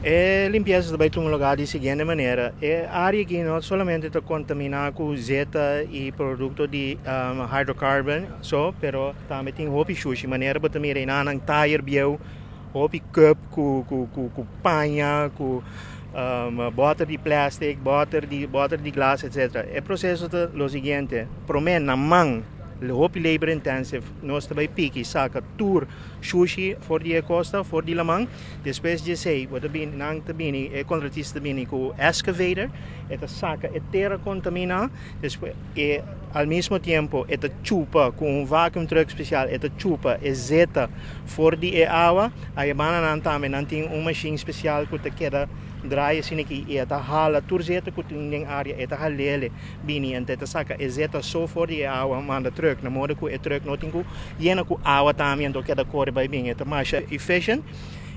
E limpiesa ta bai tuma lugá di siguiente manera. E área aki no solamente ta kontaminá ku zeta i produkto di hydrocarbon so, pero tambe tin hopi shushi. Manera bo ta mira enanan tayer bieu, hopi cup ku paña, ku bòter di plastic, bòter di glas, etc. E proseso ta lo siguiente. Promé na man, hopi labor intensive, nos ta bai piki saka tur shushi for di e kosta, for di laman. Despues di esei, bo ta bini, nan ta bini, e kontratista ta bini ku excavator, e ta saka e tera kontaminá, despues e al mismo tiempo e ta chupa ku un vacuum truck spesial, e ta chupa e zeta for di e awa. Ayabana nan tambe nan tin un mashin spesial ku ta keda draai asina aki i e ta hala tur zeta ku tin den área, e ta hal'el bini, anto e ta saka e zeta so for di e awa manda truck, na moda ku e truck no tin ku yena ku awa tambe anto keda kore bai bin. E ta masha efficient.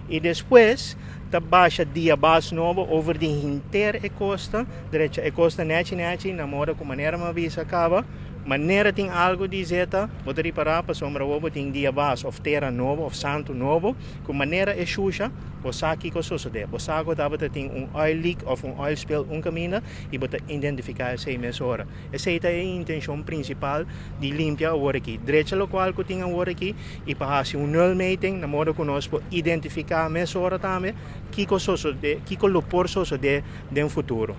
I despues ta basha diabas nobo over di henter e kosta, drecha e kosta nechi nechi, na moda ku manera mi a bisa kaba, manera tin algu di zeta, bo ta ripará pasobra awor bo tin diabas òf tera nobo òf santu nobo, ku manera e shusha, bo sa kiko a sosodé. Bo sa ku tabata tin un oil leak òf un oil spill un kaminda i bo ta identifiká esei mesora. Esei ta e intenshon prinsipal di limpia awor aki. Drecha lokual ku tin awor aki i pa hasi un nulmeting na moda ku nos por identifiká mesora tambe kiko sosodé, kiko lo por sosodé den futuro.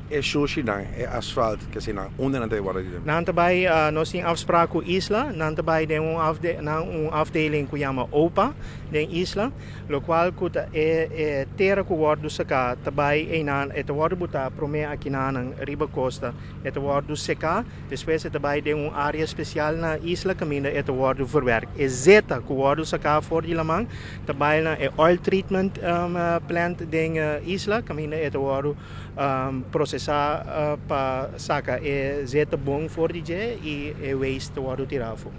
E shushinan, e asfalt, kesinan, unda nan ta wòrdu di? Nan ta bai, nos tin afsprak ku Isla, nan ta bai den un afde, nan un afdeling ku yama OPA den Isla, lokual ku ta e e tera ku wòrdu saká ta bai einan, e ta wòrdu botá promé akinanan riba kosta, e ta wòrdu seká. Despues e ta bai den un área spesial na isla kaminda e ta wòrdu verwerk. E zeta ku wòrdu saká for di laman ta bai na e oil treatment plant den isla kaminda e ta wòrdu prosesá pa saka e zeta bon for di dje i e waste ta wòrdu tirá afó.